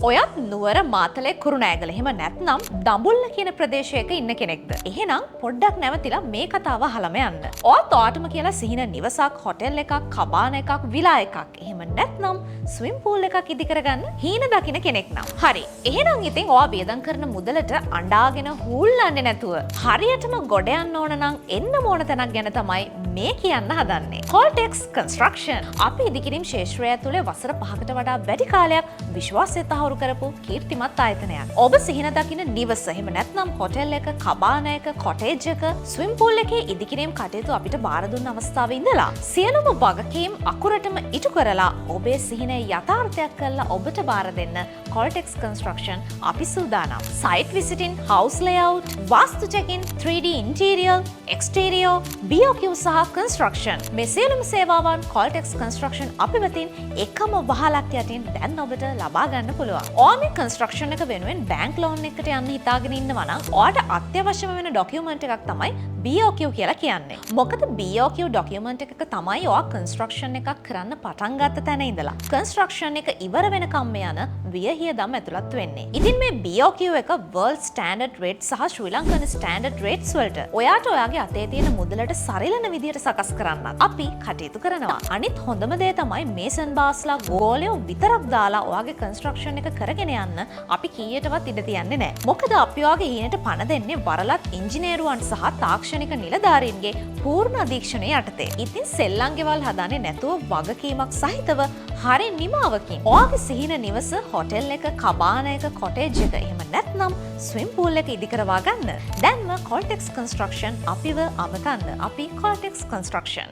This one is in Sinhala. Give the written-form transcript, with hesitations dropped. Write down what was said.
ඔයත් නුවර, මාතලේ, කුරුණෑගල එහෙම නැත්නම් දඹුල්ල කියන ප්‍රදේශයක ඉන්න කෙනෙක්ද? එහෙනම් පොඩ්ඩක් නැවතිලා මේ කතාව අහලම යන්න. ඔයත් ඔයාටම කියලා සිහින නිවසක්, හොටෙල් එකක්, කබාන එකක්, විලා එකක්, එහෙම නැත්නම් ස්විම් පූල් එකක් ඉදි කරගන්න හීන දකින කෙනෙක් නම්. හරි. එහෙනම් ඉතින් ඔයා වියදම් කරන මුදලට අඬාගෙන හූල්ලන්නේ නැතුව හරියටම ගොඩ යන්න ඕන නම් එන්න ඕන තැනක් ගැන තමයි මේ කියන්න හදන්නේ. Coltex Construction. අපි ඉදිකිරීම් ක්ෂේත්‍රය ඇතුලේ වසර 5කට වඩා වැඩි කාලයක් විශ්වාසය තහවුරු කරපු කීර්තිමත් ආයතනයක්. ඔබ සිහින දකින නිවස, එහෙම නැත්නම් හොටෙල් එක, කබාන එක, කොටේජ් එක, ස්විම් පූල් එකේ ඉදිකිරීම් කටයුතු අපිට බාර දුන්න අවස්ථාවේ ඉඳලා සියලුම වගකීම් අකුරටම ඉටු කරලා ඔබේ සිහිනය යථාර්ථයක් කරලා ඔබට බාර දෙන්න Coltex Construction අපි සූදානම්. Site visiting, house layout, vastu checking, 3D interior, exterior, BOQ සහ කන්ස්ට්‍රක්ෂන් මේ සියලුම සේවාවන් Coltex Construction අපි වෙතින් එකම වහලක් යටින් දැන් ඔබට ලබා ගන්න පුළුවන්. ඔයා මේ කන්ස්ට්‍රක්ෂන් එක වෙනුවෙන් බැංක් ලෝන් එකට යන්න හිතාගෙන ඉන්නවා නම් ඔයාට අත්‍යවශ්‍යම වෙන ඩොකියුමන්ට් එකක් තමයි BOQ කියලා කියන්නේ. මොකද BOQ document එකක තමයි ඔයා කන්ස්ට්‍රක්ෂන් එකක් කරන්න පටන් ගත්ත තැන ඉඳලා කන්ස්ට්‍රක්ෂන් එක ඉවර වෙනකම්ම යන වියහියදම් ඇතුළත් වෙන්නේ. ඉතින් මේ BOQ එක වර්ල්ඩ් ස්ටෑන්ඩඩ් රේට් සහ ශ්‍රී ලංකන් ස්ටෑන්ඩඩ් රේට්ස් වලට ඔයාට ඔයාගේ අතේ තියෙන මුදලට සරිලන විදියට සකස් කරන්නත් අපි කටයුතු කරනවා. අනිත් හොඳම දේ තමයි මේසන් බාස්ලා ගෝලයෝ විතරක් දාලා ඔයාගේ කන්ස්ට්‍රක්ෂන් එක කරගෙන යන්න අපි කීයටවත් ඉඩ තියන්නේ නැහැ. මොකද අපි ඔයාගේ හීනට පණ දෙන්නේ වරලත් ඉංජිනේරුවන් සහ තාක්ෂණික නිලධාරීන්ගේ පූර්ණ අධීක්ෂණය යටතේ. ඉතින් සෙල්ලම් ගෙවල් හදන්නේ නැතුව වගකීමක් සහිතව හරි නිමාවකින් ඔයාගේ සිහින නිවස, හොටෙල් එක, කබාන එක, කොටේජ් එක, එහෙම නැත්නම් ස්විම් පූල් එක ඉදි කරවා ගන්න. දැන්ම Coltex Construction අපිව අමතන්න. අපි Coltex Construction.